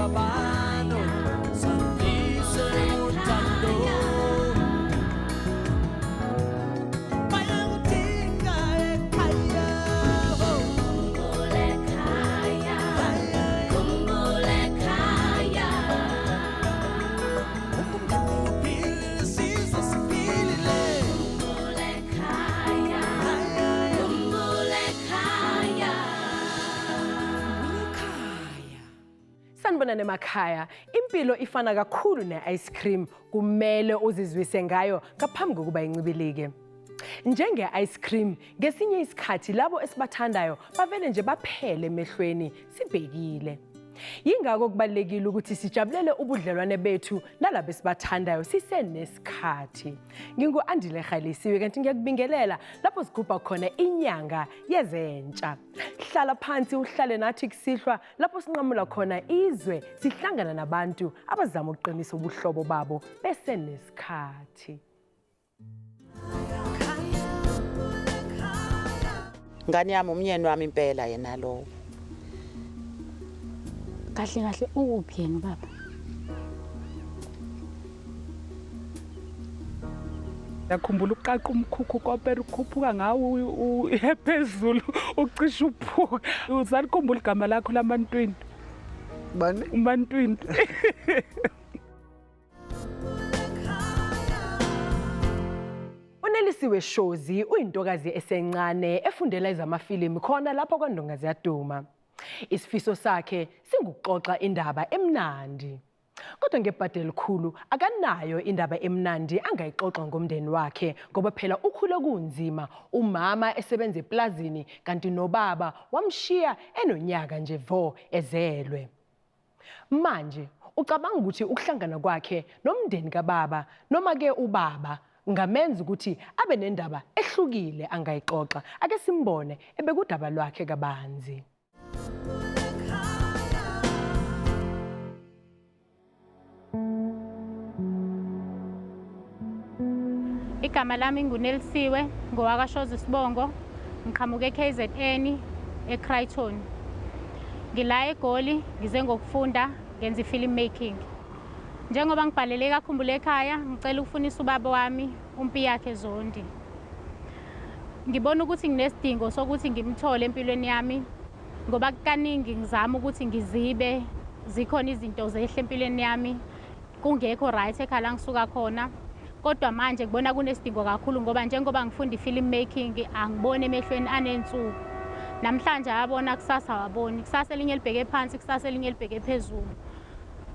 ingxabano, sandise uthando. Bayakudinga ekhaya, oh. Khumbul'ekhaya, khumbul'ekhaya. Uphilile, sizwe siphilile. Khumbul'ekhaya, khumbul'ekhaya. Sanibonani emakhaya. Impilo ifana kakhulu ne-ice cream, kumele uzizwise ngayo ngaphambi kokuba incibilike. Njenge-ice cream, ngesinye isikhathi labo esibathandayo bavele nje baphele emehlweni sibhekile. Yingakho kubalulekile ukuthi sijabulele ubudlelwane bethu nalabo esibathandayo sisenesikhathi. Ngingu-Andile Khalisiwe kanti ngiyakubingelela lapho sigubha khona inyanga yezentsha. Hlala phansi uhlale nathi kusihlwa lapho sinqamula khona izwe sihlangana nabantu abazama ukuqinisa ubuhlobo babo besenesikhathi. Ngane yami, umyeni wami impela yena lowo. Kahle kahle ukuphi yena ubaba? Ngiyakhumbula ukuqaqa umkhukhu kopera ukhuphuka ngawo uye phezulu ucishe uphuka. Usalikhumbula igama lakho lamantwini? Bani? Umantwini. Unelisiwe Shozi uyintokazi esencane efundela ezamafilimu khona lapho kwaNdonga Ziyaduma. Isifiso sakhe singukuxoxa indaba emnandi. Kodwa ngebhadi elikhulu akanayo indaba emnandi angayixoxa ngomndeni wakhe ngoba phela ukhule kunzima, umama esebenza eplazini kanti nobaba wamshiya enonyaka nje vo ezelwe. Manje ucabanga ukuthi ukuhlangana kwakhe nomndeni kababa noma ke ubaba ngamenza ukuthi abe nendaba ehlukile angayixoxa. Ake simbone ebekudaba lwakhe kabanzi. Igama lami nguNelisiwe, ngowakaShozi isibongo, ngiqhamuka e-KZN eCrichton. Ngila eGoli ngize ngokufunda ngenza i-film making. Njengoba ngibhalele kaKhumbula ekhaya, ngicela ukufunisa ubaba wami uMpiyakhe Zondi. Ngibona ukuthi nginesidingo sokuthi ngimthole empilweni yami ngoba kukaningi ngizama ukuthi ngizibe zikhona izinto zehle empilweni yami kungekho right ekhaya la ngisuka khona, kodwa manje ngibona kunesidingo kakhulu ngoba njengoba ngifunda i-film making angiboni emehlweni anensuku. Namhlanje ayabona, kusasa awaboni, kusasa elinye libheke phansi, kusasa elinye libheke phezulu.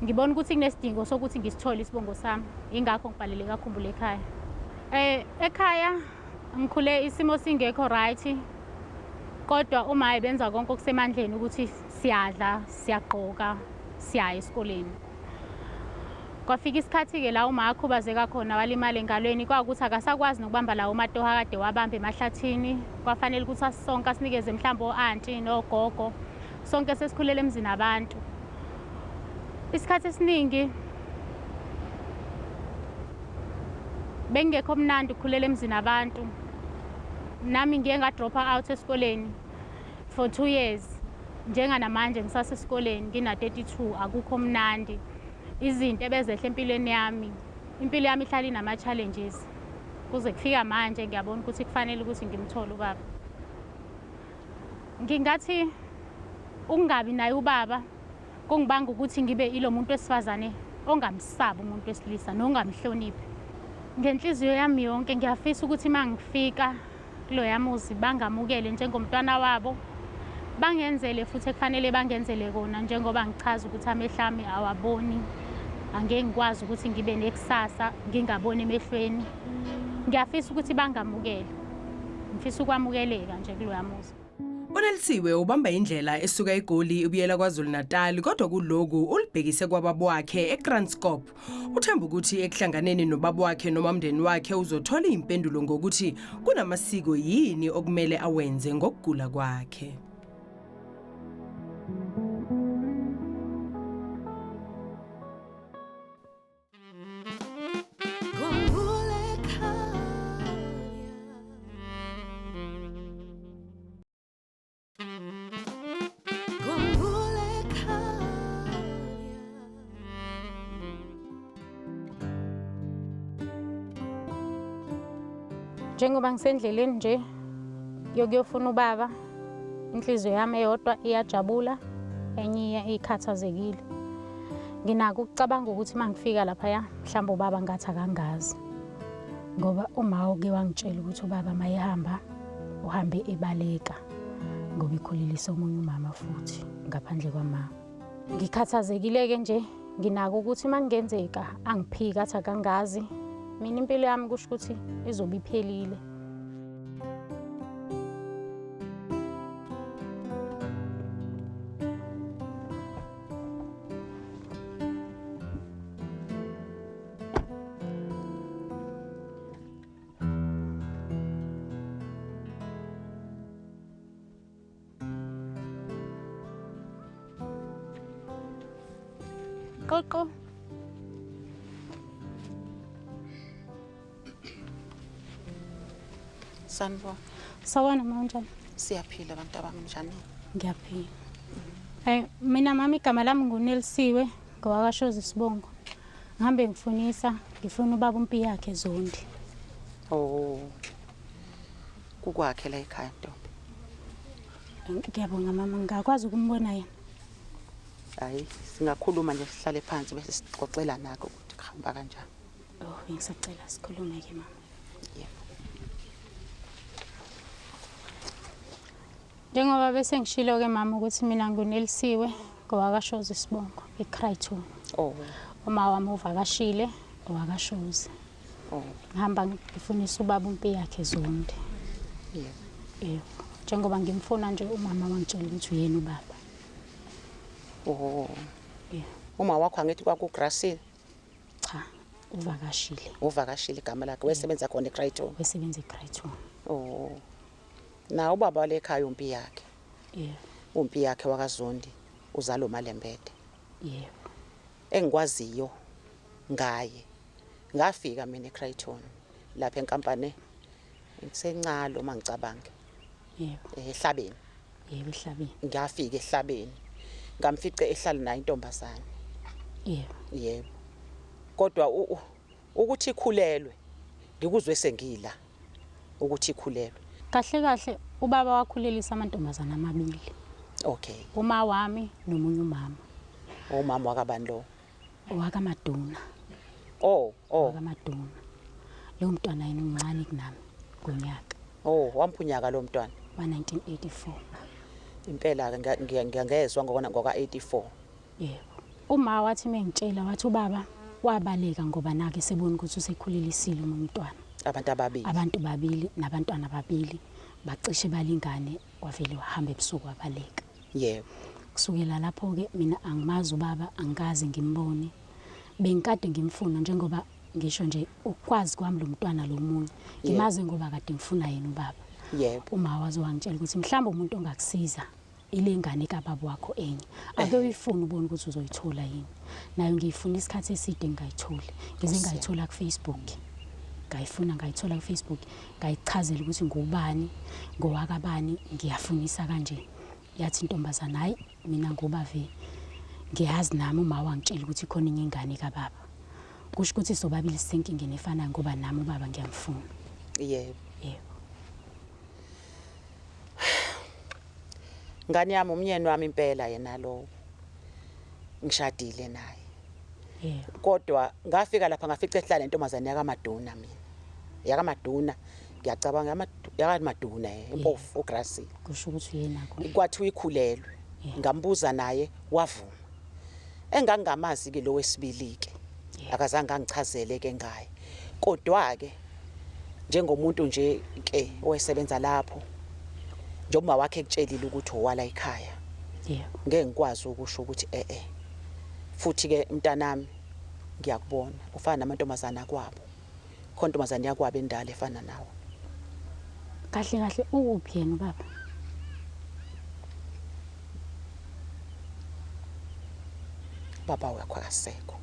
Ngibona ukuthi kunesidingo sokuthi ngisithole isibongo sami, yingakho ngibhalele kaKhumbula ekhaya. Ekhaya ngikhule isimo singekho right, kodwa uma benza konke okusemandleni ukuthi siyadla, siyagqoka, siyaya esikoleni. Kwafika isikhathi-ke la uma akhubazeka khona walimala engalweni, kwawukuthi akasakwazi nokubamba lawo matoho akade wabamba emahlathini. Kwafanele ukuthi asisonke asinikeze mhlawumbe o-anti nogogo, sonke sesikhulele emzini abantu. Isikhathi esiningi bengekho mnandi ukukhulela emzini abantu. Nami ngiye ngadropha out esikoleni for 2 years. Njenganamanje ngisasesikoleni ngina-32, akukho mnandi. Izinto ebezehla empilweni yami, impilo yami ihlala inama-challenges. Kuze kufika manje ngiyabona ukuthi kufanele ukuthi ngimthole ubaba. Ngingathi ukungabi naye ubaba kungibanga ukuthi ngibe ilo muntu wesifazane ongamsabi umuntu wesilisa nongamhloniphi. Ngenhliziyo yami yonke ngiyafisa ukuthi uma ngifika kuloya muzi bangamukele njengomntwana wabo, bangenzele futhi ekufanele bangenzele kona, njengoba ngichaza ukuthi amehlo ami awaboni, angeke ngikwazi ukuthi ngibe nekusasa ngingaboni emehlweni. Ngiyafisa ukuthi bangamukele, ngifisa ukwamukeleka nje kuloya muzi. Unelisiwe ubamba indlela esuka eGoli ibuyela KwaZulu-Natal, kodwa kuloku ulibhekise kwababa wakhe eKranskop. Uthemba ukuthi ekuhlanganeni nobaba wakhe noma umndeni wakhe uzothola impendulo ngokuthi kunamasiko yini okumele awenze ngokugula kwakhe. Njengoba ngisendleleni nje yokuyofuna ubaba, inhliziyo yami eyodwa iyajabula, enye ikhathazekile. Nginako ukucabanga ukuthi uma ngifika laphaya mhlawumbe ubaba ngathi akangazi, ngoba uma uke wangitshela ukuthi ubaba mayehamba uhambe ebaleka ngoba ikhulelisa omunye umama futhi ngaphandle kwama. Ngikhathazekile-ke nje, nginako ukuthi uma kungenzeka angiphika athi akangazi, mina impilo yami kusho ukuthi izobe iphelile. Qoqo. Sanibona. Sawubona mama, unjani? Siyaphila abantu abami, njani? Ngiyaphila. Mina mama igama lami nguNelisiwe ngowakashozi isibongo. Ngihambe ngifunisa, ngifuna ubaba uMpiyakhe Zondi. Oh. Kukwakhe la ekhaya ntombi. Ngiyabonga mama, ngingakwazi ukumbona yena. Hayi, singakhuluma nje sihlale phansi bese sixoxela nakho ukuthi kuhamba kanjani. Oh, ngisacela sikhulume ke mama. Yebo. Njengoba bese ngishilo ke mama ukuthi mina nguNelisiwe ngowakashozi isibongo eCrichton. Oh. Uma wami uvakashile owakashozi. Oh. Ngihamba ngifunisa ubaba uMpiyakhe Zondi. Yebo. Yebo. Njengoba ngimfuna nje umama wangitshela ukuthi uyena ubaba. Oh. Yeah. Uma wakho angithi kwakuGrasile? Cha, uvakashile. Uvakashile igama lakhe, wesebenza khona eCrichton. Wesebenza eCrichton. Oh. Na ubaba wale ekhaya uMpiyakhe. Yebo. UMpiyakhe wakaZondi uzalo Malembede. Yebo. Engikwaziyo ngaye. Ngafika mina eCrichton lapha enkampani ngisencalo mangicabange. Yebo. Ehlabeni. Yebo, ehlabeni. Ngafika ehlabeni. Ngamfice ehlala naye intombazane. Yebo. Yebo. Kodwa ukuthi ikhulelwe ngikuzwe sengila ukuthi ikhulelwe. Kahle kahle ubaba wakhulelisa amantombazana amabili. Okay. Uma wami nomunye umama. Umama wakabani lo? OwakaMaduna. Oh, oh. OwakaMaduna. Lo mntwana yena umncane kunami ngonyaka. Oh, wamphunyaka lo mntwana. Wa 1984. Impela ke ngiyangezwa ngoka 84. Yebo. Uma wathi mengitshela wathi ubaba wabaleka ngoba nake sebona ukuthi usekhulelisile umntwana. Abantu ababili. Abantu babili nabantwana babili bacishe balingane, wavele wahamba ebusuku wabaleka. Yebo. Kusukela lapho ke mina angimazi ubaba, angikaze ngimbone. Bengikade ngimfuna njengoba ngisho nje ukwazi kwami lo mntwana lo munye. Ngimazi ngoba kade ngifuna yena ubaba. Yebo. Uma waze wangitshela ukuthi mhlawumbe umuntu ongakusiza ile ngane kababa wakho enye. Ake uyifune ubone ukuthi uzoyithola yini. Nayo ngiyifuna isikhathi eside ngingayitholi. Ngize ngayithola ku Facebook. Ngayifuna ngayithola ku Facebook, ngayichazela ukuthi ngubani, ngowakabani, ngiyafunisa kanje. Yathi intombazana hayi mina ngoba ve ngiyazi nami uma wangitshela ukuthi khona enye ingane kababa. Kusho ukuthi sobabili sisenkingeni efanayo ngoba nami ubaba ngiyamfuna. Yebo. Yebo. Ngane yami umnyeni wami impela yena lo. Ngishadile naye. Yebo. Kodwa ngafika lapha ngafica ehlala intombazane yakaMaduna mina. YakaMaduna ngiyacabanga yakaMaduna impofu uGrasile. Kusho ukuthi uyena ko. Kwathi uyikhulelwe. Ngambuza naye wavuma. Engangamazi ke lo wesibili ke. Akazange angichazele ke ngaye. Kodwa ke njengomuntu nje ke owesebenza lapho njengoba wakhe ekutshelile ukuthi owala ekhaya. Yebo. Ngeke ngikwazi ukusho ukuthi Futhi ke mntanami ngiyakubona ufana namantombazana akwabo. Khona intombazana yakwabo endala efana nawe. Kahle kahle ukuphi yena ubaba? Baba wakho akasekho.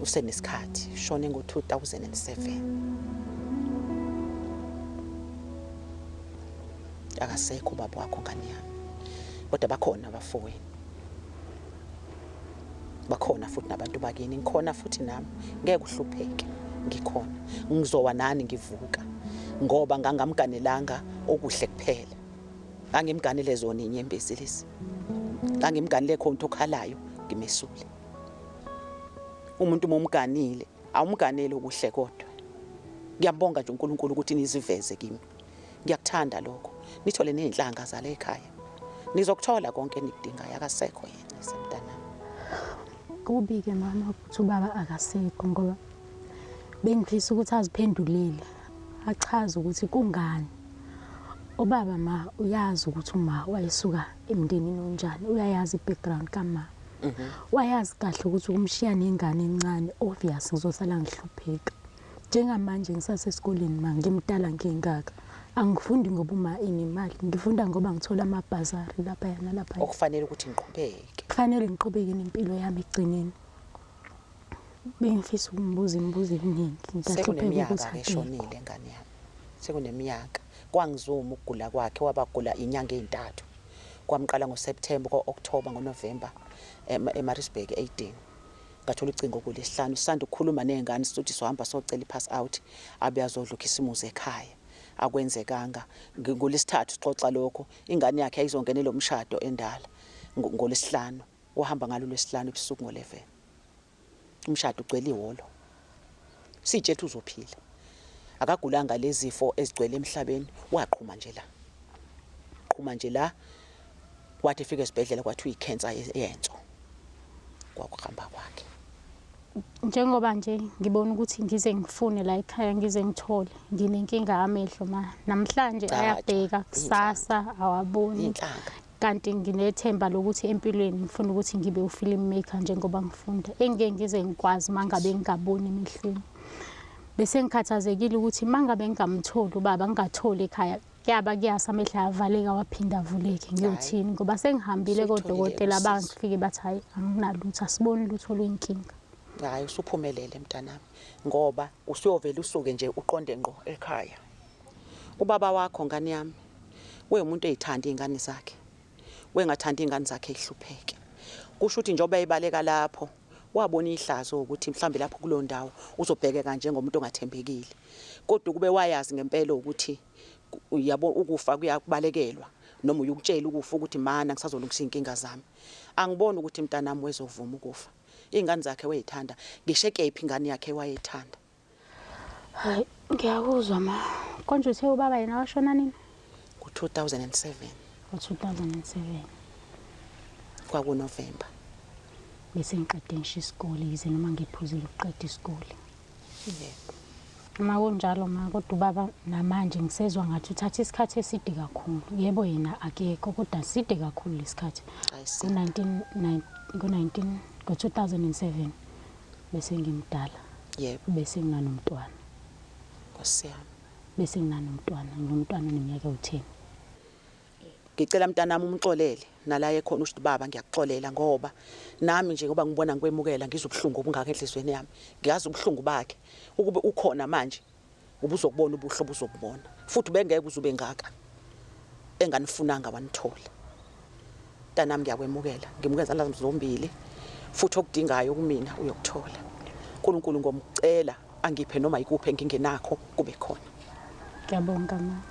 Usenesikhathi, shone ngo-2007. Akasekho ubaba wakho ngane yami. Kodwa bakhona abafowenu. Bakhona futhi nabantu bakini, ngikhona futhi nami. Ngeke uhlupheke. ngikhona, ngizowa nani ngivuka, ngoba ngangamganelanga okuhle kuphela. Ngangimganele zona inyembezi lezi, ngangimganele khona okhalayo ngimesule. Umuntu uma umganile awumganeli okuhle kodwa. Ngiyabonga nje uNkulunkulu ukuthi niziveze kimi. Ngiyakuthanda lokho. Nithole nezinhlanga zale ekhaya. Nizokuthola konke enikudingayo, akasekho yena semntanami. Kubi-ke mama ukuthi ubaba akasekho, ngoba bengifisa ukuthi aziphendulele, achaze ukuthi kungani. Ubaba ma uyazi ukuthi uma wayesuka emndenini onjani, uyayazi i-background kama. Wayazi kahle ukuthi ukumshiya nengane encane, obvious ngizosala ngihlupheka. Njengamanje ngisasesikoleni ma, ngimdala ngingaka. Angifundi ngoba uma inemali, ngifunda ngoba ngithola amabhazari laphaya nalaphaya. Okufanele ukuthi ngiqhubeke. Kufanele ngiqhubeke nempilo yami ekugcineni. Bengifisa ukumbuza imibuzo eminingi, ngiyahlupheka Sekuneminyaka ukuthi ke akekho. eshonile ngane yami. Sekuneminyaka. Kwangizuma ukugula kwakhe, wabagula inyanga ezintathu. Kwamqala ngoSeptember, ngo-October, ngoNovember eMaritzburg 18. Ngathola ucingo kulesihlanu, sisanda ukukhuluma nezingane sithi sohamba socela ipass out, abe azodla ukhisimuzi ekhaya. Akwenzekanga. Ngolesithathu sixoxa lokho, ingane yakhe ayizongenela umshado endala ngolesihlanu. Wahamba ngalo lwesihlanu ebusuku ngo11. Umshado ugcwele ihholo. Sitshethe uzophila. Akagulanga lezifo ezigcwele emhlabeni, waqhuma nje la. Qhuma nje la. Kwathi efika esibhedlela kwathi uyicancer yenso. Kwakuhamba kwakhe. Njengoba nje ngibona ukuthi ngize ngifune la ekhaya, ngize ngithole, nginenkinga yamehlo ma. Namhlanje Cha, ayabheka, kusasa awaboni. Inhlanga. Kanti nginethemba lokuthi empilweni ngifuna ukuthi ngibe u-film maker njengoba ngifunda. Engeke ngize ngikwazi mangabe ngingaboni emehlweni. Bese ngikhathazekile ukuthi mangabe ngingamtholi ubaba, ngingatholi ekhaya, kuyaba kuyasa amehlo ayavaleka waphinda avuleke, ngiyothini? Ngoba sengihambile Usuyitholile kodokotela usizo. bangifike bathi hayi anginalutho, asiboni lutho oluyinkinga. Hayi usuphumelele mntanami, ngoba usuyovela usuke nje uqonde ngqo ekhaya. Ubaba wakho ngane yami umuntu ezithanda izingane zakhe. Wengathanda izingane zakhe ihlupheke. Kusho ukuthi njengoba ebaleka lapho wabona ihlazo ukuthi mhlambe lapho kulo ndawo uzobhekeka njengomuntu ongathembekile. Kodwa kube wayazi ngempela ukuthi uyabo ukufa kuyakubalekelwa noma uyukutshela ukufa ukuthi mana ngisazolungisa inkinga zami. Angiboni ukuthi mntanami wezovuma ukufa. Ingane zakhe wayithanda, ngisho kephi ingane yakhe wayethanda. Hayi ngiyakuzwa ma. Konje uthe ubaba yena washona nini? Ngo-2007. Ngo-2007. KwakuNovember. Bese ngiqede ngisho isikole, yize noma ngiphuzile ukuqeda isikole. Yebo. Uma kunjalo ma, kodwa ubaba namanje ngisezwa ngathi uthatha isikhathi eside kakhulu. Yebo yena akekho, kodwa side kakhulu lesikhathi. Ngo-2007 bese ngimdala. Yebo. Bese nginanomntwana. Nkosi yami. Bese nginanomntwana, nginomntwana oneminyaka ewu-10. Ngicela mntanami umxolele nala ekhona usho baba ngiyakuxolela, ngoba nami nje ngoba ngibona ngikwemukela ngizwa ubuhlungu obungaka enhlizweni yami. Ngiyazi ubuhlungu bakhe. Ukube ukhona manje ubuzokubona ubuhle obuzokubona. Futhi ubengeke uzube ngaka enganifunanga wanithola. Mntanami ngiyakwemukela, ngimukela izandla zami zombili. Futhi okudingayo kumina uyokuthola. uNkulunkulu ngomcela angiphe noma ikuphi engingenakho kube khona. Ngiyabonga ma.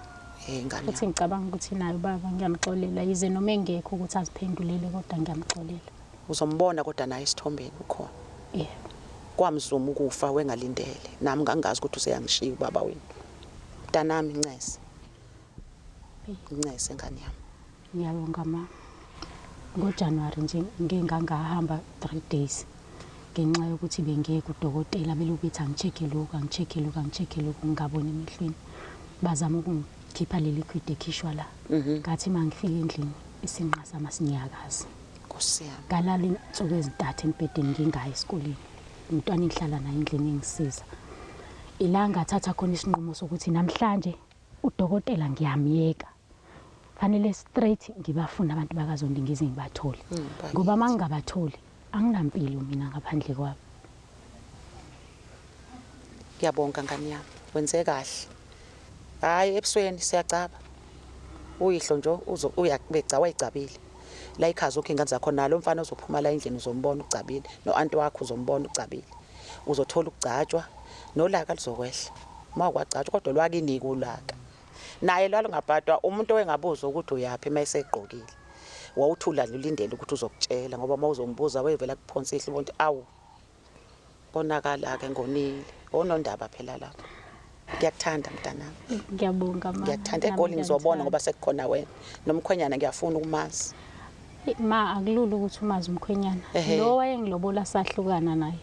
Ngane Futhi yami. ngicabanga ukuthi naye ubaba ngiyamxolela, yize noma engekho ukuthi aziphendulele, kodwa ngiyamxolela. Uzombona kodwa naye esithombeni ukhona. Yebo. Kwamzuma ukufa wengalindele. Nami ngangazi ukuthi useyangishiya ubaba wenu. Mntanami ncese. Ncese ngane yami. Ngiyabonga ma. NgoJanuary nje ngike ngangahamba 3 days ngenxa yokuthi bengiye kudokotela, belokhu bethi angi-check-e lokhu, angi-check-e lokhu, angi-check-e lokhu, ngingaboni emehlweni. Bazama ukungikhipha le liquid ekhishwa la. Ngathi uma ngifika endlini isinqa sami asinyakazi. Nkosi yami. Ngalala insuku ezintathu embhedeni ngingayi esikoleni. Umntwana engihlala naye endlini engisiza. Ila ngathatha khona isinqumo sokuthi namhlanje udokotela ngiyamyeka. Fanele straight ngibafuna abantu bakaZondi ngize ngibathole. Ngoba uma ngingabatholi anginampilo mina ngaphandle kwabo. Ngiyabonga ngane yami. Wenze kahle. Hayi ebusweni siyacaba. Uyihlo nje uyabeca wayigcabile. La ikhazi ukho ingane zakho nalo mfana ozophuma la endlini uzombona ugcabile, no anti wakho uzombona ugcabile. Uzothola ukugcatshwa Nolaka luzokwehla uma kwagcatshwa, kodwa lwakinika ulaka. Naye lwalungabhadwa umuntu owengabuza ukuthi uyaphi uma esegqokile. Wawuthula nje ulindele ukuthi uzokutshela, ngoba uma uzombuza wayevela kuphonsa ihlo ubona ukuthi awu konakala-ke ngonile. Onondaba phela lapho. Ngiyakuthanda mntanami. Ngiyabonga ma. Ngiyakuthanda. EGoli ngizobona ngoba sekukhona wena. Nomkhwenyana ngiyafuna ukumazi. Ma, akulula ukuthi umazi umkhwenyana. Lo wayengilobola sahlukana naye.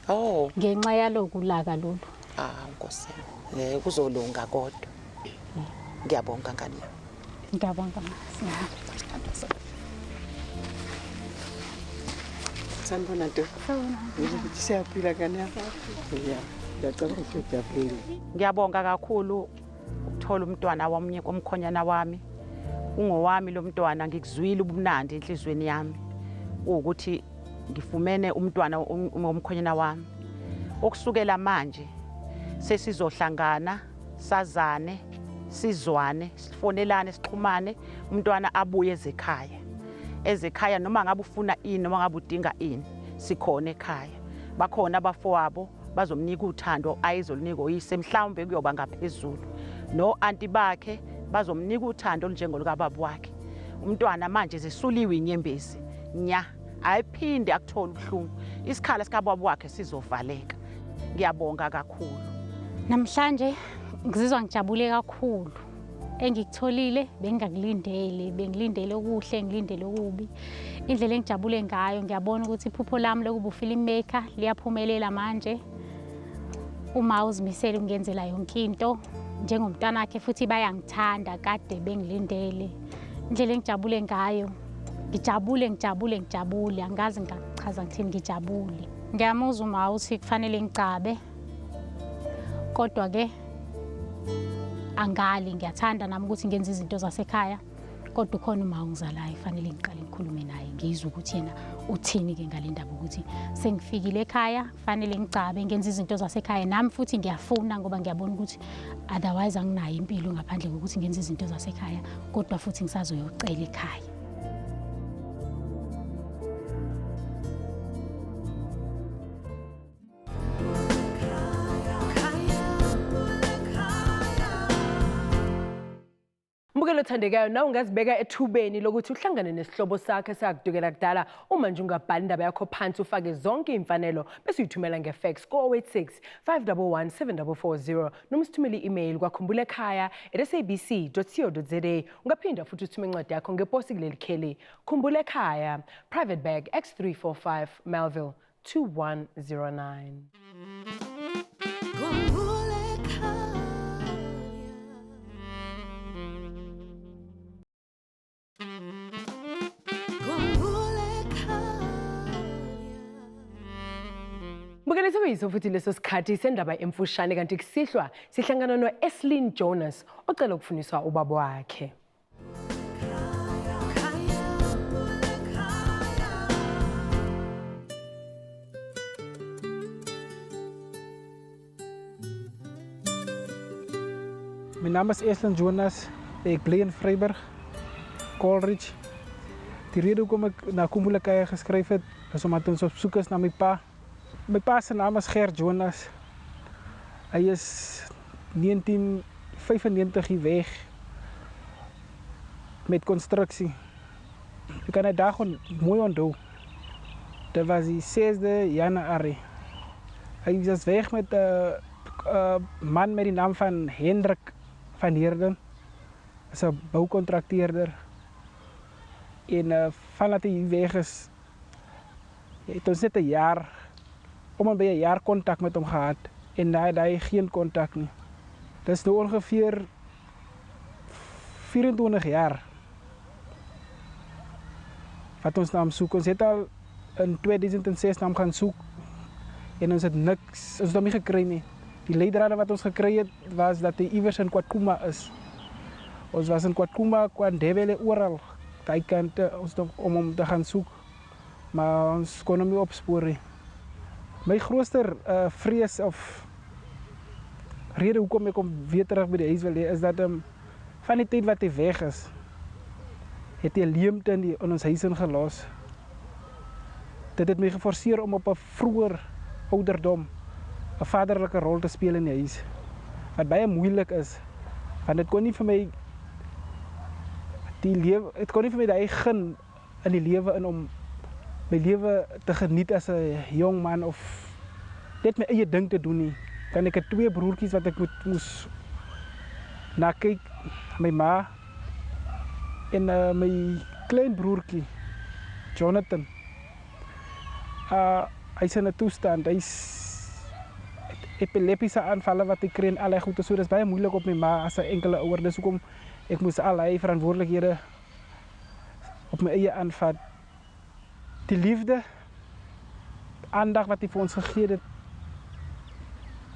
Oh. Ngenxa yaloku ulaka lolu. Ah, Nkosi yami. Kuzolunga kodwa. Ngiyabonga ngane yami. Ngiyabonga ma. Siyahamba. Sanibona nto. Siyaphila ngane yami. Ngiyacabanga ukuthi ujabulile. Ngiyabonga kakhulu ukuthola umntwana wamnye komkhonyana wami. Ungowami lo mntwana, ngikuzwile ubumnandi enhliziyweni yami. Ukuthi ngifumene umntwana womkhonyana wami. Okusukela manje sesizohlangana, sazane, sizwane, sifonelane, sixhumane, umntwana abuye ezekhaya. Ezekhaya noma ngabe ufuna ini, noma ngabe udinga ini, sikhona ekhaya. Bakhona abafowabo bazomnika uthando ayizolunika uyise, mhlawumbe kuyoba ngaphezulu. No anti bakhe bazomnika uthando olunjengolukababa wakhe. Umntwana manje zisuliwe inyembezi nya, ayiphinde akuthola ubuhlungu. Isikhala sikababa wakhe sizovaleka. Ngiyabonga kakhulu. Namhlanje ngizizwa ngijabule kakhulu. Engikutholile bengingakulindele, bengilindele okuhle, ngilindele okubi. Indlela engijabule ngayo, ngiyabona ukuthi iphupho lami lokuba u-filmmaker liyaphumelela manje. Uma uzimisele ukungenzela yonke into njengomntanakhe, futhi bayangithanda, kade bengilindele. Indlela engijabule ngayo, ngijabule, ngijabule, ngijabule, angazi ngingachaza ngithini, ngijabule. Ngiyamuzwa uma uthi kufanele ngicabe, kodwa ke angali, ngiyathanda nami ukuthi ngenze izinto zasekhaya, kodwa ukhona uma ungizalayo kufanele ngiqale ngikhulume naye, ngizwe ukuthi yena uthini ke ngale ndaba, ukuthi sengifikile ekhaya kufanele ngicabe ngenze izinto zasekhaya. Nami futhi ngiyafuna, ngoba ngiyabona ukuthi otherwise anginayo impilo ngaphandle kokuthi ngenze izinto zasekhaya, kodwa futhi ngisazoyocela ekhaya. Mbukelo othandekayo, nawe ungazibeka ethubeni lokuthi uhlangane nesihlobo sakhe esakudukela kudala uma nje ungabhala indaba yakho phansi, ufake zonke iy'mfanelo bese uyithumela ngefax ku-086 511 7440 noma usithumele i-email kwakhumbula ekhaya@sabc.co.za. Ungaphinda futhi uthume incwadi yakho ngeposi kuleli kheli: Khumbula Ekhaya, Private Bag X345, Melville 2109. Khumbula ekhaya. Khumbula ekhaya. Mbukeli, sekuyiso futhi leso sikhathi sendaba emfushane, kanti kusihlwa sihlangana no-Eslin Jonas ocela ukufuniswa ubaba wakhe. Khaya, khaya. Mijn naam is Eslin Jonas. Ik bly in Vryburg, Coleridge. Die rede hoekom ek na Khumbula Ekhaya geskryf het, is omdat ons op soek is na my pa. My pa se naam is Gert Jonas. Hy is 1995 hier weg met konstruksie. Ek kan die dag mooi onthou. Dit was die 6de Januarie. Hy was weg met 'n man met die naam van Hendrik van Heerden. Is 'n boukontrakteerder. En vandat hy hier weg is, het ons net 'n jaar, om en by 'n jaar kontak met hom gehad. En na hy geen kontak nie. Dis nou ongeveer 24 jaar wat ons na hom soek. Ons het al in 2006 na hom gaan soek en ons het niks, ons het hom nie gekry nie. Die leidrade wat ons gekry het was dat hy iewers in KwaDquma is. Ons was in KwaDquma, KwaNdebele, oral daai kante ons het om hom te gaan soek, maar ons kon hom nie opspoor nie. My grootste vrees of rede hoekom ek hom weer terug by die huis wil hê, is dat van die tyd wat hy weg is, het hy 'n leemte in ons huis ingelos. Dit het my geforseer om op 'n vroeër ouderdom 'n vaderlike rol te speel in die huis. Wat baie moeilik is, want dit kon nie vir my die lewe, het kon nie vir my daai gun in die lewe in om my lewe te geniet as 'n jong man of net my eie ding te doen nie. Dan ek het twee broertjies wat ek moes na kyk, my ma en my klein broertjie Jonathan. Hy is in 'n toestand, hy is epileptiese aanvalle wat hy kry en allerlei goede. So dis baie moeilik op my ma as 'n enkele ouer. Dis hoekom ek moes al hy verantwoordelikhede op my eie aanvat. Die liefde, aandag wat hy vir ons gegee het,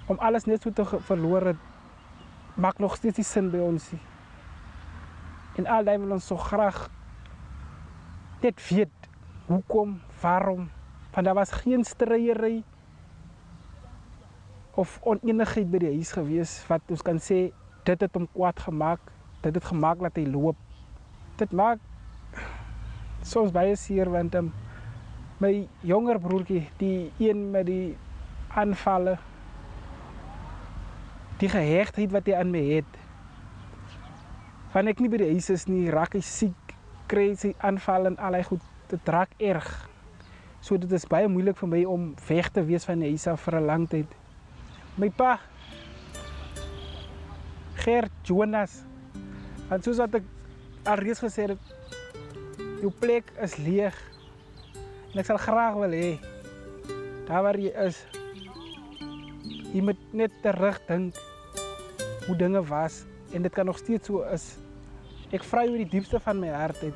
om alles net so te verloor het, maak nog steeds nie sin by ons nie. En al die wil ons so graag net weet hoekom, waarom, want daar was geen stryery of onenigheid by die huis gewees wat ons kan sê dit het hom kwaad gemaak, dit het gemaak dat hy loop. Dit maak soms baie seer, want my jonger broertjie, die een met die aanvalle, die gehegtheid wat hy aan my het, wanneer ek nie by die huis is nie, raak hy siek, kry sy aanvalle en allerlei goed, dit raak erg. So dit is baie moeilik vir my om weg te wees van die huis af vir 'n lang tyd. My pa, Gert Jonas, want soos wat ek alreeds gesê het, jou plek is leeg. En ek sal graag wil hê, daar waar jy is, jy moet net terugdink hoe dinge was en dit kan nog steeds so is. Ek vra jou uit die diepste van my hart uit,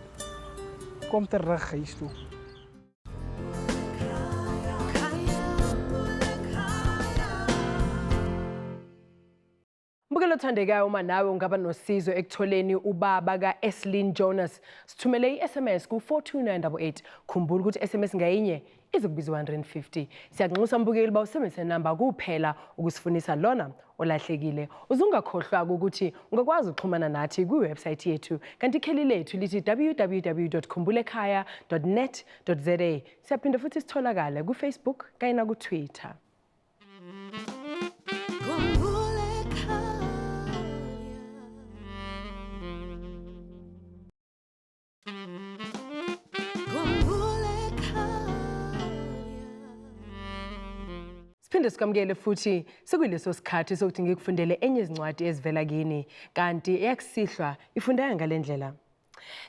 kom terug huis toe. Mbukelo othandekayo, uma nawe ungaba nosizo ekutholeni ubaba ka-Eslin Jonas, sithumele i-SMS ku-42988. Khumbula ukuthi SMS ngayinye izokubiza 150. Siyakunxusa mbukeli uba usebenzise namba kuphela ukusifunisa lona olahlekile. Uzungakhohlwa ukuthi ungakwazi ukuxhumana nathi kwiwebsite yethu, kanti ikheli lethu lithi www.khumbulekhaya.net.za. Siyaphinda futhi sitholakale ku-Facebook kanye naku-Twitter. Khumbula ekhaya. Khumbula ekhaya. Siphinde sikwamukele futhi sekuyileso sikhathi sokuthi ngikufundele enye izincwadi ezivela kini, kanti eyakusihlwa ifundeka ngale ndlela.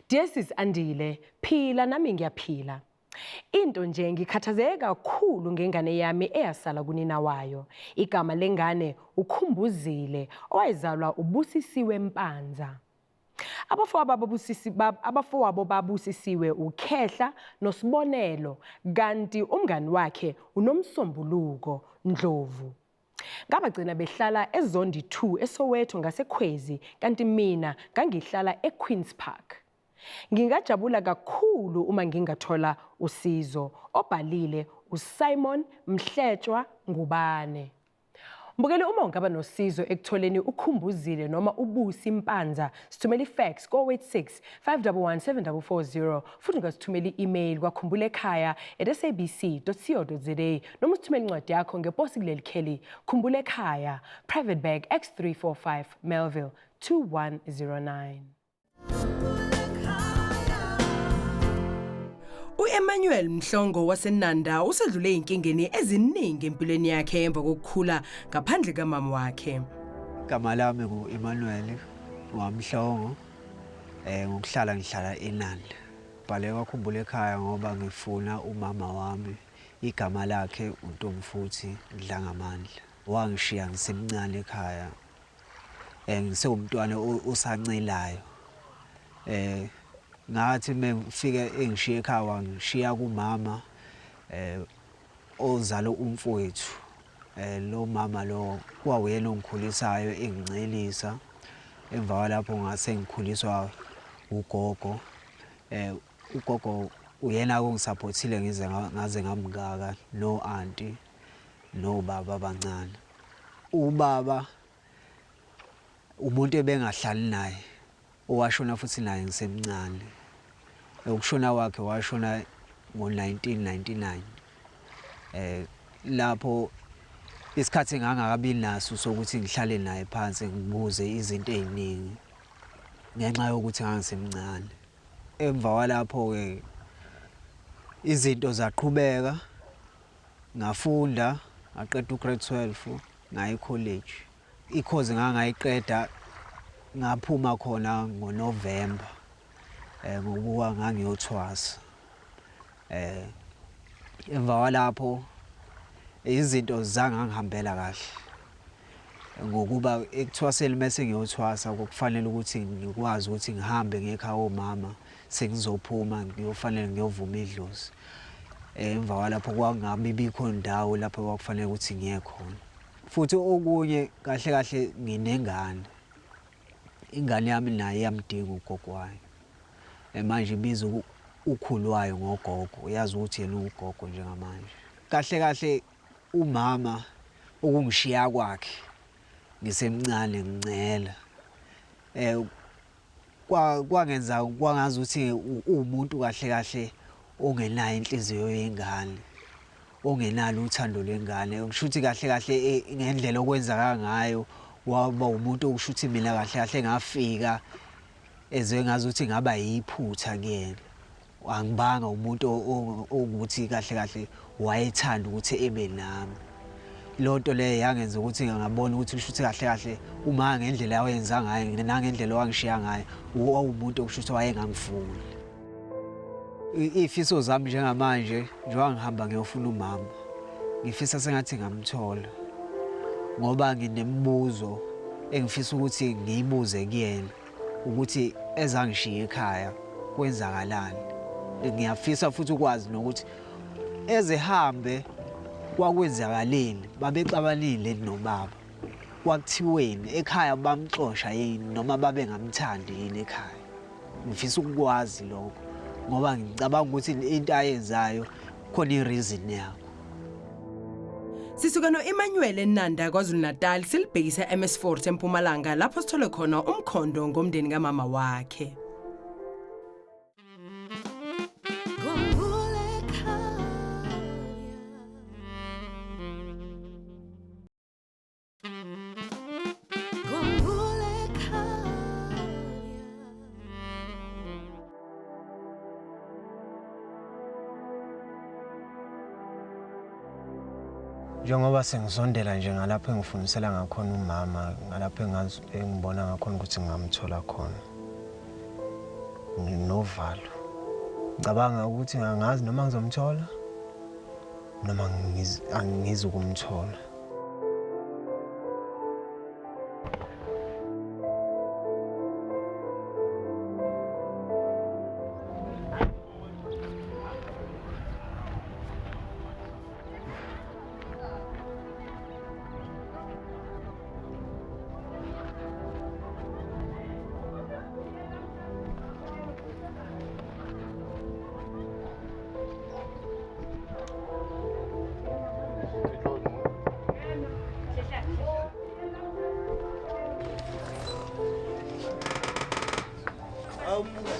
Dear Sis Andile, phila nami ngiyaphila. Into nje ngikhathazeke kakhulu ngengane yami eyasala kunina wayo. Igama lengane uKhumbuzile, owayezalwa uBusisiwe Mpanza. Abafowabo babusisiwe uKhehla noSibonelo, kanti umngani wakhe uNomsombuluko Ndlovu. Ngabagcina behlala eZondi 2 eSoweto ngaseKhwezi, kanti mina ngangihlala eQueens Park. Ngingajabula kakhulu uma ngingathola usizo. Obhalile uSimon Mhletshwa Ngubane. Mbukeli, uma ungaba nosizo ekutholeni uKhumbuzile noma uBusi Mpanza, sithumele ifax ko-86 511 7440, futhi ungasithumela i-email kwakhumbula ekhaya@sabc.co.za, noma usithumele incwadi yakho ngeposi kuleli kheli: Khumbula Ekhaya, Private Bag X345, Melville 2109. U-Emmanuel Mhlongo waseNanda usedlule ey'nkingeni eziningi empilweni yakhe emva kokukhula ngaphandle kamama wakhe. Igama lami ngu-Emmanuel waMhlongo. Ngokuhlala ngihlala eNanda. Bhale kwaKhumbula ekhaya ngoba ngifuna umama wami. Igama lakhe uNtomfuthi Dlangamandla. Wangishiya ngisemncane ekhaya. Ngisewumntwana osancelayo. Ngathi mengifike engishiya ekhaya, wangishiya kumama ozala umfowethu. Lo mama lo kwawuyena ongikhulisayo, engincelisa. Emva kwalapho ngase ngikhuliswa ugogo. Ugogo uyena ongisupportile ngize ngaze ngamngaka, no auntie no baba abancane. Ubaba umuntu ebengahlali naye, owashona futhi naye ngisemncane. Ukushona kwakhe, washona ngo-1999. Lapho Isikhathi engangakabi naso sokuthi ngihlale naye phansi ngibuze izinto ey'ningi ngenxa yokuthi ngangisemncane. Emva kwalapho-ke izinto zaqhubeka ngafunda ngaqeda u-grade 12 ngaya e-college. I-course ngangayiqeda ngaphuma khona ngoNovember ngokuba ngangiyothwasa. Emva kwalapho izinto zangangihambela kahle ngokuba ekuthwaseni mese ngiyothwasa kwakufanele ukuthi ngikwazi ukuthi ngihambe ngiye ekhaya omama sengizophuma ngiyofanele ngiyovuma idlozi. Emva kwalapho kwangabi bikho ndawo lapho kwakufanele ukuthi ngiye khona. Futhi okunye kahle kahle nginengane, ingane yami naye iyamdinga ugogo wayo. Manje ibiza ukhulu wayo ngogogo, uyazi ukuthi yena uwugogo njengamanje. Kahle kahle umama ukungishiya kwakhe ngisemncane ngincela kwangenza kwangazi ukuthi uwumuntu kahle kahle ongenayo inhliziyo yengane, ongenalo uthando lwengane. Kusho ukuthi kahle kahle ngendlela okwenzeka ngayo waba umuntu okusho ukuthi mina kahle kahle ngafika ezwe ngazuthi ngaba yiphutha kuyena. Angibanga umuntu okuthi kahle kahle wayethanda ukuthi ebe nami. Leyo nto leyo yangenza ukuthi ngabona ukuthi kusho ukuthi kahle kahle uma ngendlela awenza ngayo nangendlela owangishiya ngayo wawumuntu okusho ukuthi wayengangifuni. Iy'fiso zami njengamanje njengoba ngihamba ngiyofuna umama, ngifisa sengathi ngamthola ngoba nginemibuzo engifisa ukuthi ngiyibuze kuyena ukuthi ezangishiya ekhaya kwenzakalani. Ngiyafisa futhi ukwazi nokuthi ezehambe kwakwenzakaleni, babexabanile nobaba, kwakuthiweni ekhaya, bamxosha yini noma babengamthandi yini ekhaya. Ngifisa ukukwazi lokho ngoba ngicabanga ukuthi into ayenzayo khona i-reason yakho. Sisuka no-Emmanuel eNanda KwaZulu-Natal silibhekise eMS4 eMpumalanga lapho sithole khona umkhondo ngomndeni kamama wakhe. Khumbula ekhaya. Khumbula ekhaya. Njengoba sengisondela nje ngalapho engifundisela ngakhona umama, ngalapho engibona ngakhona ukuthi ngingamthola khona, nginovalo. Ngicabanga ukuthi angazi noma ngizomthola noma angizukumthola.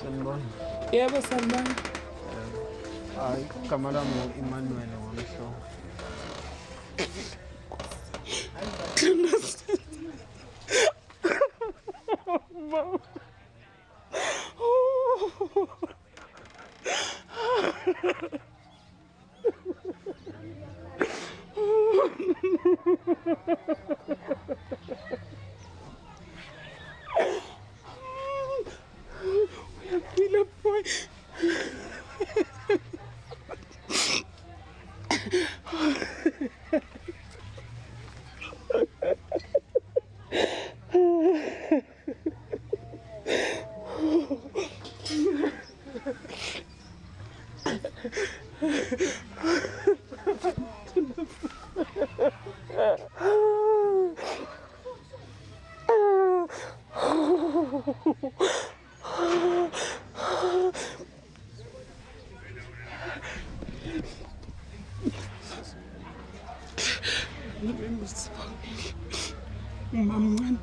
Sanibona. Yebo, sanibona. Hayi, igama lami ngu-Emmanuel Wamhlongo. Uyaphila boy. Umamncane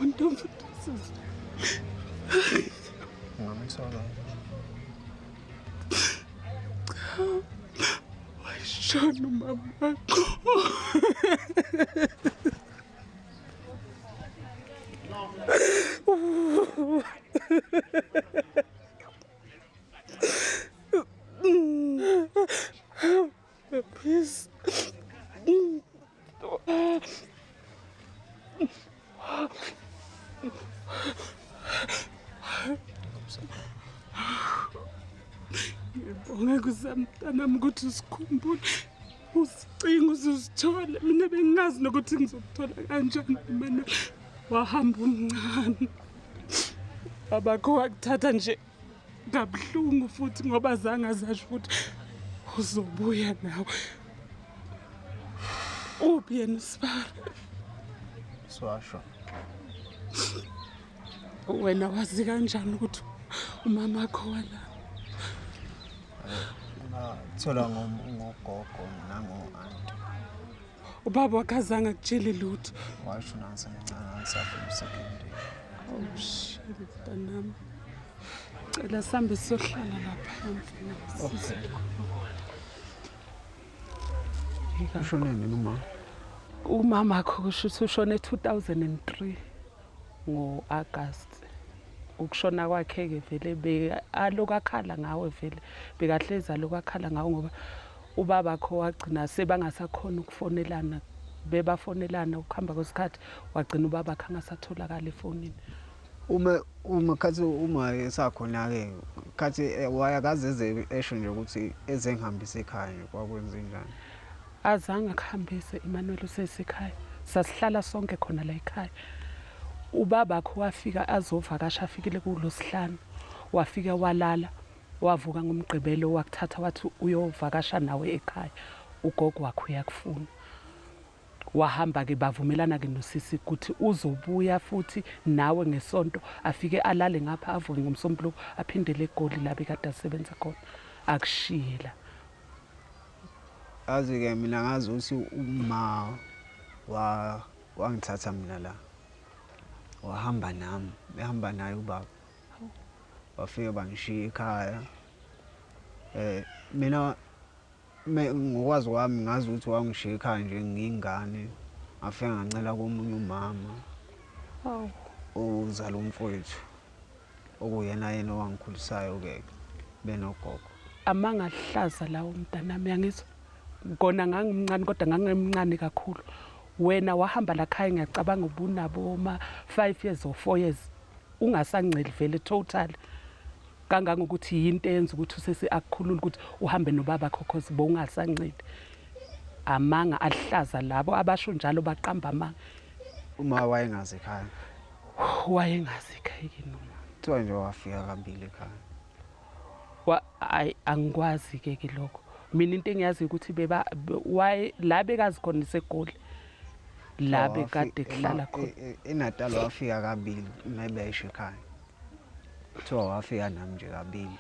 untomfundisisi. Ngamthola. Cha, wayishona. Washona umama. Please. Ngiyabonga kusamntanami ukuthi usikhumbule, usicinge uzuzithole. Mina bengingazi nokuthi ngizokuthola kanjani. Mina wahamba umncane, babakho wakuthatha nje kabuhlungu futhi ngoba zange azasho ukuthi uzobuya nawe. Uphi yena usibara? Siwasho. Wena wazi kanjani ukuthi umama wakho wala? Ngathola ngogogo nango-anti. Ubaba wakhe azange akutshele lutho? Washo nangisemncane, ngisafunda secondary. Oh shit, mntanami. Cela sihambe siyohlala lapha mfana. Ushone nini uma? Umama wakho kusho ukuthi ushone 2003 ngo-August. Ukushona kwakhe-ke vele aloku akhala ngawe, vele bekahlezi aloku akhala ngawe ngoba ubabakho wagcina sebangasakhona ukufonelana, bebafonelana ukuhamba kwesikhathi wagcina ubabakhe angasatholakali efonini. Uma khathi uma esakhona-ke khathi wayakaze eze esho nje ukuthi eze ngihambise ekhaya nje, kwakwenze njani? Azange akuhambise Emmanuel, usesekhaya. Sasihlala sonke khona la ekhaya. Ubabakho wafika azovakasha, afikile kulosihlanu, wafika walala, wavuka ngomgqibelo wakuthatha wathi uyovakasha nawe ekhaya, ugogo wakho uyakufuna. Wahamba-ke bavumelana-ke nosisi ukuthi uzobuya futhi nawe ngesonto, afike alale ngapha, avuke ngomsombuluko aphindele eGoli la bekade asebenza khona, akushiye la. Yazi-ke mina ngazi ukuthi uma wangithatha mina la, wahamba nami, behamba naye ubaba, wafike bangishiya ekhaya. Mina ngokwazi kwami ngazi ukuthi wangishiya ekhaya nje ngiyingane, ngafike ngancela komunye umama ozala umfowethu, okuyena yena owangikhulisayo-ke benogogo. Amanga ahlaza lawo mntanami, uyangizwa? Kona ngangimncane kodwa ngangemncane kakhulu. Wena wahamba la khaya ngiyacabanga ubunabo ma 5 years or 4 years, ungasanceli vele total, kangangokuthi yinto eyenza ukuthi usesi akukhulule ukuthi uhambe nobaba bakho cause bowungasanceli. Amanga ahlaza labo abasho njalo, baqamba amanga. Uma wayengazi ekhaya? Wayengazi ekhaya ke noma? Kuthiwa nje wafika kabili ekhaya. Ayi angikwazi ke ke lokho. Mina into engiyazi ukuthi beba la bekazi khona iseGoli, la bekade kuhlala khona. eNatal wafika kabili maybe ekhaya. Kuthiwa wafika nami nje kabili.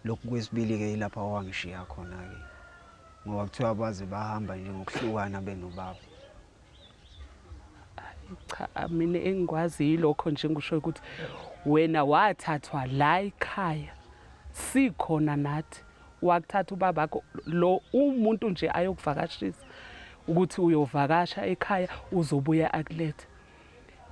Lokhu kwesibili-ke ilapha wangishiya khona-ke, ngoba kuthiwa baze bahamba nje ngokuhlukana benobaba. Cha, mina engikwazi yilokho nje ngisho ukuthi wena wathathwa la ekhaya sikhona nathi, wakuthatha ubabakho lo umuntu nje ayokuvakashisa ukuthi uyovakasha ekhaya uzobuya akulethe.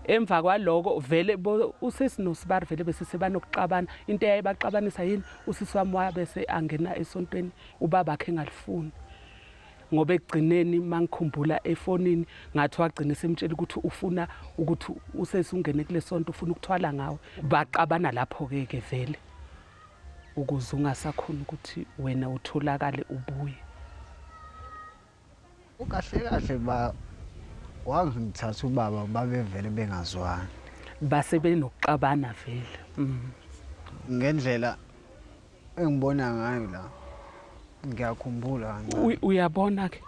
Emva kwaloko vele usisi nosibari vele bese sebanokuxabana. Into eyayibaxabanisa yini? Usisi wami wabese angena esontweni ubabakhe engalifuni, ngoba ekugcineni mangikhumbula efonini ngathi wagcina semtshela ukuthi ufuna ukuthi usesi ungene kule sonto, ufuna ukuthwala ngawe. Baxabana lapho-ke ke vele ukuze ungasakhona ukuthi wena utholakale ubuye. Kahle kahle ba wangithatha ubaba babevele bengazwani, base benokuxabana vele. Ngendlela engibona ngayo la ngiyakhumbula kancane. Uyabona ke,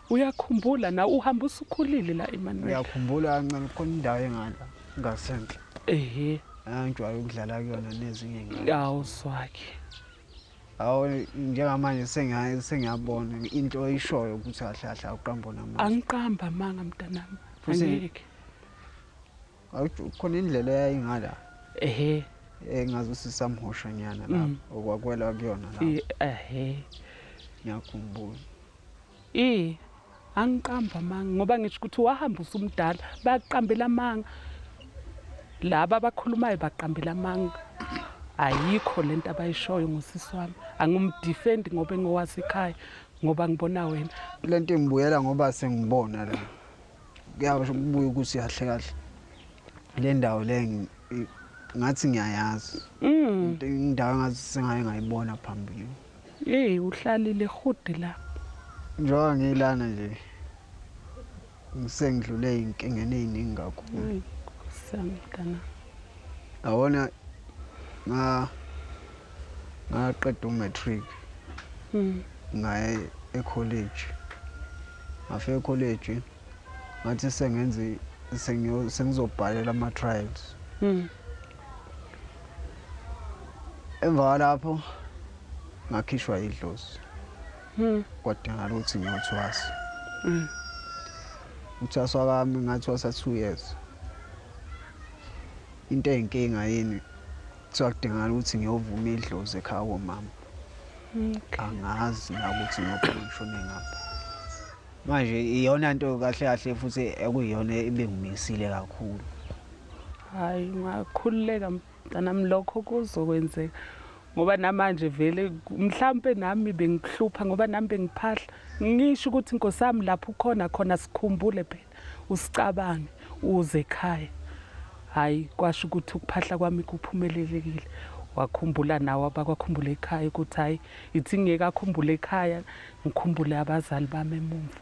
uyakhumbula na uhamba usukhulile la Emmanuel? Ngiyakhumbula kancane, khona indawo engala ngasenhla Ehe. Angijwayele ukudlala kuyona nezinye iy'ngane. Awuzwakhe. Awu njengamanje sengiyabona into oyishoyo ukuthi kahle kahle awuqamba namanga. Angiqamba amanga mntanami. Futhi- Angeke. Khona indlela eyayingala Ehe. engazi ukuthi samhoshanyana lapho okwakwela kuyona lapho. Ehe. Ngiyakhumbula. Eh, angiqamba amanga ngoba ngisho ukuthi wahamba usumdala, bayaqambela amanga. Laba abakhulumayo baqambela amanga. Ayikho lento abayishoyo ngosisi wami. Angumdefend ngoba engowasekhaya ngoba ngibona wena. Lento ingibuyela ngoba sengibona la. Kuyasho kubuya ukuthi kahle kahle le ndawo le ngathi ngiyayazi. Indawo ngathi sengaye ngayibona phambili. Eh, uhlalile hude la. Njengoba ngilana nje ngisengidlule izinkingeni eziningi kakhulu. Samntana. Yabona ngaqeda umatric. Ngaye ecollege. Ngafika ecollege ngathi sengenze sengizobhalela ama trials. Emva lapho ngakhishwa idlozi. Kwadingakala ukuthi ngiyothwasa. Uthwaswa kwami ngathwasa 2 years. Into eyinkinga yini kuthiwa kudingakala ukuthi ngiyovuma idlozi ekhaya komama. Angazi la ukuthi ngiyophuma ngishone ngapha. Manje iyona nto kahle kahle futhi ekuyiyona ebengimisile kakhulu. Hayi ngakhululeka mntanami, lokho kuzokwenzeka. Ngoba namanje vele mhlambe nami bengikuhlupha ngoba nami bengiphahla. Ngisho ukuthi Nkosi yami lapho ukhona khona sikhumbule phela usicabange uze ekhaya. Hayi kwasho ukuthi ukuphahla kwami kuphumelelekile. Wakhumbula nawe abakwakhumbula ekhaya ukuthi hayi ithi ngeke akhumbule ekhaya ngikhumbule abazali bami emumva.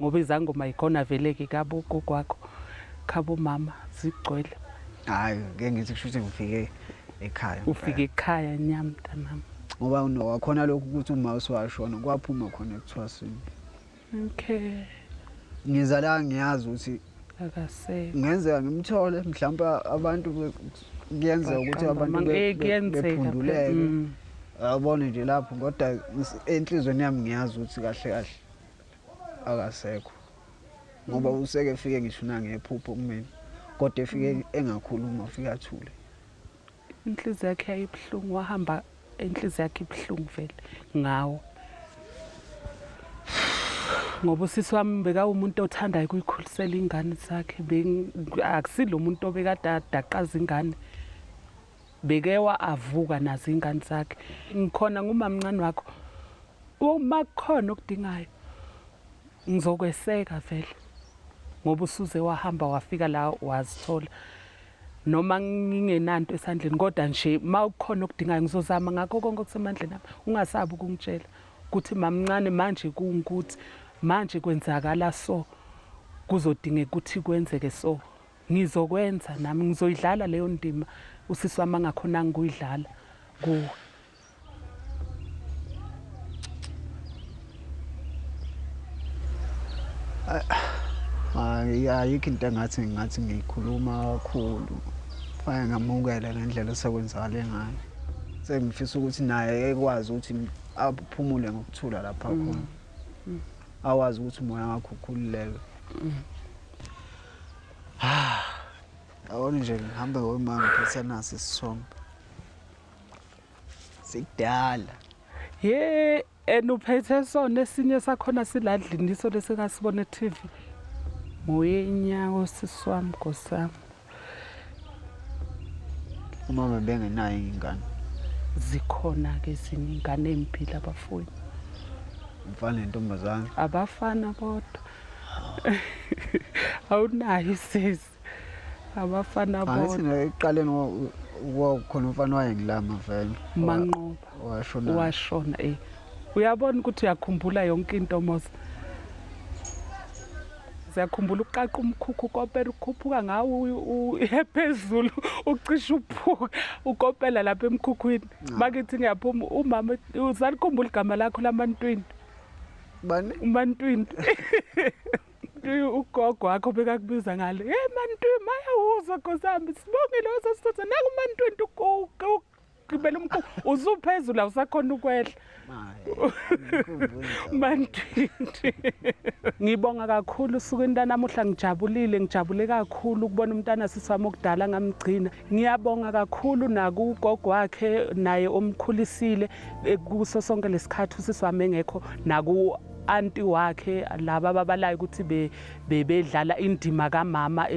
Ngoba izangoma ikhona vele ke kabo gogo wakho khabo mama zigcwele. Hayi ngeke ngithi kusho ukuthi ngifike ekhaya. Ufike ekhaya nyam mntanami. Ngoba wakhona lokhu ukuthi uma uswashona kwaphuma khona ekuthwaseni. Okay. Ngiza la ngiyazi ukuthi akaseke. Ngenzeka ngimthole mhlawumbe abantu kuyenzeka ukuthi abantu bephunduleke. Awubone nje lapho kodwa enhlizweni yami ngiyazi ukuthi kahle kahle akasekho. Ngoba useke efike ngisho nangephupho kumina. Kodwa efike engakhuluma ufika athule. Inhliziyo yakhe ayibuhlungu, wahamba inhliziyo yakhe ibuhlungu vele ngawo. Ngoba usisi wami beka umuntu othandayo ukuyikhulisela ingane zakhe, akusilo umuntu obekade adaqaza ingane. Bekewa avuka nazo ingane zakhe. Ngikhona ngumamncane wakho. Uma kukhona okudingayo ngizokweseka vele. Ngoba usuze wahamba wafika la wazithola. Noma ngingenanto esandleni kodwa nje mawukhona okudingayo ngizozama ngakho konke okusemandleni ami. Ungasabi ukungitshela ukuthi mamncane manje kungukuthi manje kwenzakala so kuzodingeka ukuthi kwenzeke so. Ngizokwenza nami ngizoyidlala leyo ndima usisi wami angakhonanga ukuyidlala kuwe. Ayikho into engathi ngathi ngiyikhuluma kakhulu. Fanele ngamukele ngendlela esekwenzakale ngayo. Sengifisa ukuthi naye ekwazi ukuthi aphumule ngokuthula lapha khona. Awazi ukuthi umoya wakhe ukhululeke. Yabona nje ngihambe ngomama ngiphethe naso isithombe. Sidala. Ye, enuphethe sona esinye sakhona siladlini iso lesingasibona e-TV. Moyenyawo sisi wami Nkosi yami. Umama bengenayo ingane. Zikhona ke ezinye ingane ezimbili abafowethu. Umfana nentombazane. Abafana bodwa. Awunayo sisi. Abafana Angithi bodwa. ekuqaleni kwakhona umfana wayengilama vele. Manqoba. Washona. Washona eh. Uyabona ukuthi uyakhumbula yonke into Mos. Siyakhumbula ukuqaqa umkhukhu ukopela ukukhuphuka ngawo uye phezulu ucishe uphuka ukopela lapha emkhukhwini. Bakithi ngiyaphuma umama usalikhumbula igama lakho lamantwini. Bani? Umantwini. Ugogo wakho bekakubiza ngale. Hey mantwini mayawuzwa Nkosi yami sibongile wasasithatha nangu mantwini ugibela umkhukhu usuphezulu awusakhona ukwehla. Mantwini. Ngibonga kakhulu usuku namuhla ngijabulile, ngijabule kakhulu ukubona umntana sisi wami okudala ngamgcina. Ngiyabonga kakhulu nakugogo wakhe naye omkhulisile kuso sonke lesikhathi usisi wami engekho naku anti wakhe laba ababalayo ukuthi bebedlala indima kamama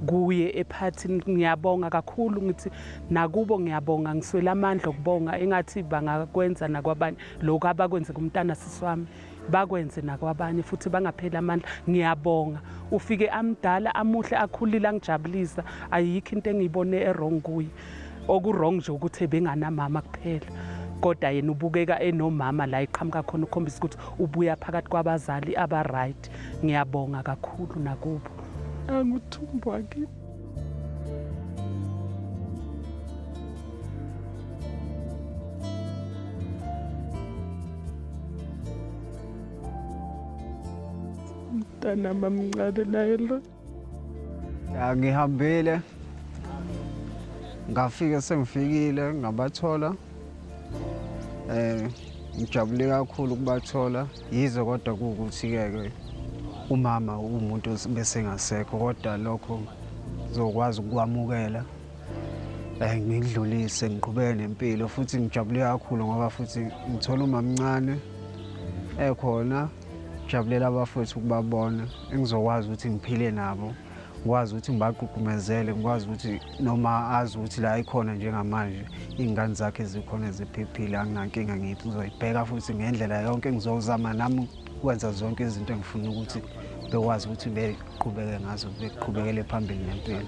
kuye ephathini. Ngiyabonga kakhulu, ngithi nakubo ngiyabonga, ngiswele amandla okubonga. Engathi bangakwenza nakwabanye lokhu abakwenze kumntana sisi wami, bakwenze nakwabanye futhi, bangapheli amandla. Ngiyabonga. Ufike amdala, amuhle, akhulile, angijabulisa. Ayikho into engiyibone e-wrong kuye. Oku-wrong nje ukuthi ebenganamama kuphela, kodwa yena ubukeka enomama la eqhamuka khona, ukukhombisa ukuthi ubuya phakathi kwabazali aba-right. Ngiyabonga kakhulu nakubo. Angithumbu wakini. Mntanami amncane naye lo. Ya, ngihambile, ngafika, sengifikile ngabathola. Ngijabule kakhulu ukubathola, yize kodwa kuwukuthi-ke ke umama umuntu besengasekho, kodwa lokho ngizokwazi ukukwamukela, ngidlulise, ngiqhubeke nempilo. Futhi ngijabule kakhulu ngoba futhi ngithola umamncane ekhona. Jabulela abafowethu ukubabona, engizokwazi ukuthi ngiphile nabo, ngikwazi ukuthi ngibagqugqumezele, ngikwazi ukuthi noma azi ukuthi la ikhona njengamanje iy'ngane zakhe zikhona, ziphephile, anginankinga. Ngiphi ngizoyibheka futhi ngendlela yonke, ngizozama nami ukwenza zonke izinto engifuna ukuthi bekwazi ukuthi beqhubeke ngazo, beqhubekele phambili nempilo.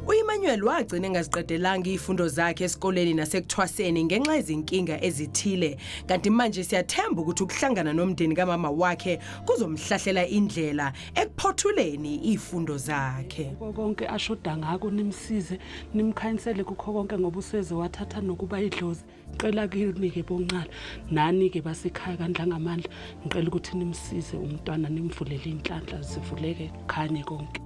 U-Emmanuel wagcina engaziqedelanga izifundo zakhe esikoleni nasekuthwaseni ngenxa yezinkinga ezithile, kanti manje siyathemba ukuthi ukuhlangana nomndeni kamama wakhe kuzomhlahlela indlela ekuphothuleni izifundo zakhe. Kukho konke ashoda ngako, nimsize, nimkhanyisele kukho konke, ngoba useze wathatha nokuba idlozi. Cela kini-ke boncala, nani-ke basekhaya kaNdlangamandla, ngicela ukuthi nimsize umntwana, nimvulele iy'nhlanhla zivuleke, khanye konke.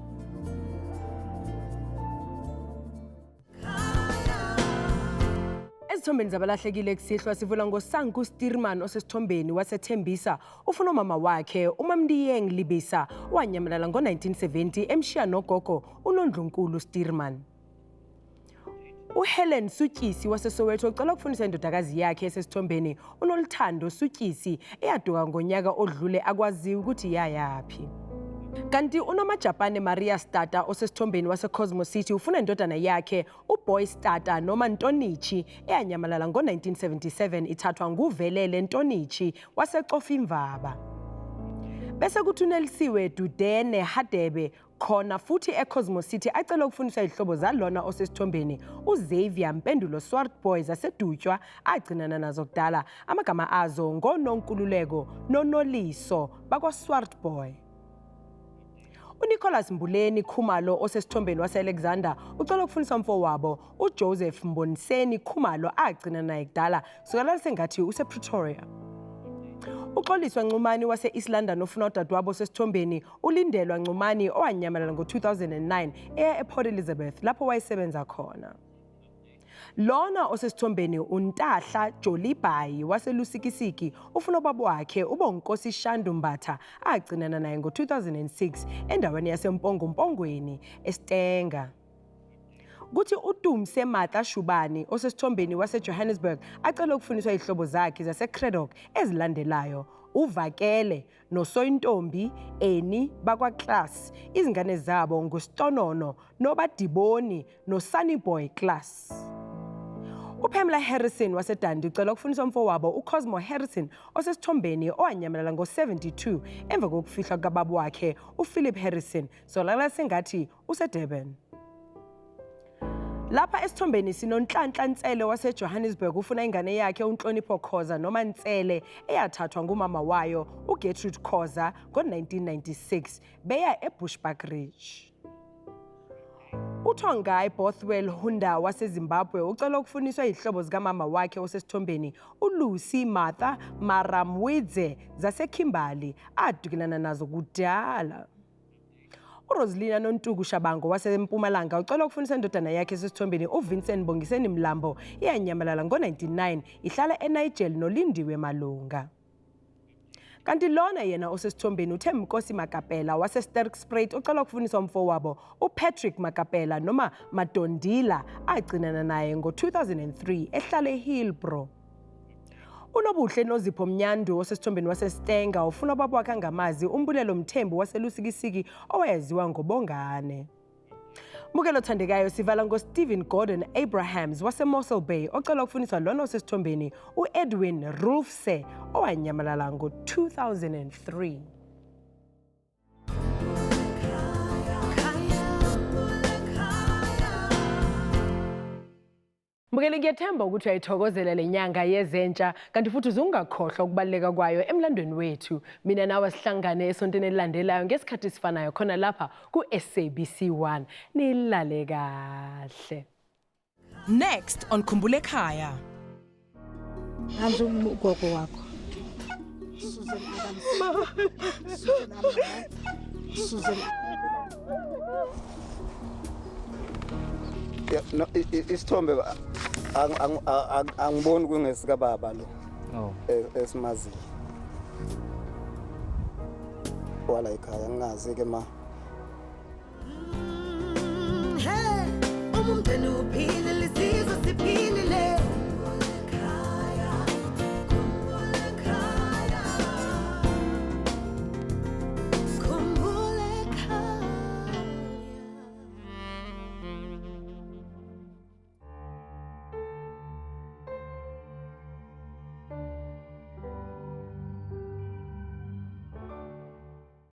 Ezithombeni zabalahlekile kusihlwa sivula ngoSanku Stirman osesithombeni wasethembisa, ufuna umama wakhe uMamndiyeng Libisa owanyamalala ngo-1970 emshiya nogogo uNondlunkulu Stirman. UHelen Sutyisi waseSoweto ucela ukufundisa indodakazi yakhe esesithombeni uNoluthando Sutyisi eyaduka ngonyaka odlule, akwaziwa ukuthi yayaphi. Kanti uNomajapane Maria Stata osesithombeni waseCosmo City ufuna indodana yakhe uBoy Stata noma Ntonichi eyanyamalala ngo-1977 ithathwa nguVelele Ntonichi waseCofimvaba. Bese kuthi uNelisiwe Dudene Hadebe khona futhi eCosmo City acela ukufundiswa izihlobo zalona osesithombeni uXavier Mpendulo Swartboy zaseDutywa agcinana nazo kudala, amagama azo ngoNonkululeko noNoliso bakwaSwartboy. uNicholas Mbuleni Khumalo osesithombeni wase-Alexander ucela ukufundisa umfowabo uJoseph Mboniseni Khumalo agcina naye kudala sukela sengathi usePretoria. Uxoliswa Ncumani wase-East London ofuna udadewabo osesithombeni uLindelwa Ncumani owanyamalala ngo-2009 eya ePort Elizabeth lapho wayesebenza khona. Lona osesithombeni uNtahla Jolibhayi waseLusikisiki ufuna ubaba wakhe uBonkosi Shandu Mbatha agcinana naye ngo-2006 endaweni yaseMpongompongweni eStenga. Kuthi uTumse Matla Shubani osesithombeni waseJohannesburg acela ukufundiswa izihlobo zakhe zaseCradock ezilandelayo uVakele noSoyintombi Eni bakwaClass, izingane zabo nguStonono noBadiboni noSunny Boy Class. uPamela Harrison waseDundee ucela ukufundisa umfowabo uCosmo Harrison osesithombeni owanyamalala ngo-72 emva kokufihlwa kukababa wakhe uPhilip Harrison, solala sengathi useDurban. Lapha esithombeni sinoNhlanhla Nsele waseJohannesburg ufuna ingane yakhe uNhlonipho Khoza noma Nsele eyathathwa ngumama wayo uGertrude Khoza ngo-1996 beya eBushbuckridge. uTongai Bothwell Hunda waseZimbabwe ucela ukufuniswa izihlobo zikamama wakhe osesithombeni uLucy Martha Maramwidze zaseKimberley adukelana nazo kudala. uRoselina Nontuku Shabango waseMpumalanga ucela ukufundisa indodana yakhe esesithombeni uVincent Bongiseni Mlambo iyanyamalala ngo-99 ihlala eNigel noLindiwe Malunga. Kanti lona yena osesithombeni uThembinkosi Makapela waseSterkspruit ucela ukufundiswa umfowabo uPatrick Makapela noma Madondila agcinana naye ngo-2003 ehlala eHillbrow. Unobuhle Nozipho Mnyandu osesithombeni waseStenga ufuna ubaba wakhe angamazi uMbulelo Mthembu waseLusikisiki owayaziwa ngoBongane. Mukelo othandekayo, sivala ngoStephen Gordon Abrahams waseMossel Bay ocela ukufuniswa lona osesithombeni u-Edwin Rulfse owanyamalala ngo-2003. Mbukeli, ngiyethemba ukuthi uyayithokozela le nyanga yezentsha, kanti futhi uzungakhohlwa ukubaluleka kwayo emlandweni wethu. Mina nawe sihlangane esontweni elilandelayo ngesikhathi esifanayo khona lapha ku-SABC 1. Nilale kahle. Next on Khumbula Ekhaya. Hanzi ugogo wakho. Susan Adams. Susan Adams. Susan. Yeah, no, isithombe angiboni kungesika baba lo. Oh. Esimaziyo. Wala ekhaya ngingazi ke ma.